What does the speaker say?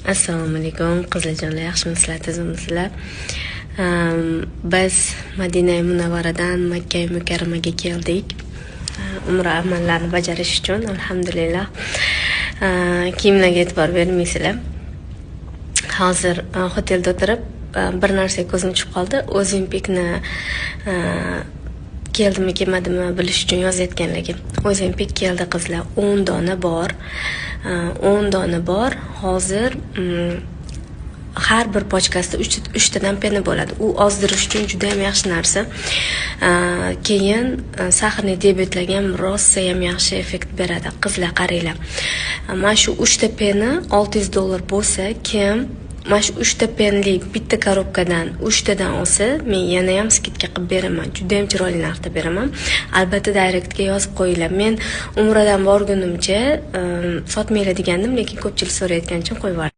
Assalomu alaykum, qizlarjonlar, yaxshimisizlar, tuzukmisizlar? Biz Madina Munavvaradan Makka Mukarramaga keldik. Umra amallarini bajarish uchun, alhamdulillah. Kiyimlarga e'tibor bermaysizlar. Hozir hotelda o'tirib, bir narsaga ko'zim tushib qoldi. Ozempikni keldimi, kelmadimi bilish uchun yozayotganlarga. Ozempik keldi, qizlar, 10 dona bor. 10 dona bor. Hozir har bir pachkasida uchtadan пена bo'ladi. U ozdirish uchun juda ham yaxshi narsa. Keyin сахарный diabetlarga ham rosa ham yaxshi effekt beradi. Qizlar, qaranglar. Mana shu uchta пена 600 dollar bo'lsa, kim mana shu uchta пена li bitta korobkadan uchtadan olsa, men yana ham скидка qilib beraman. Juda ham chiroyli narxda beraman. Albatta, directga yozib qo'yinglar. Men umradan borgunimcha sotmanglar degandim, lekin ko'pchilik so'rayotgani uchun qo'yib yubordim.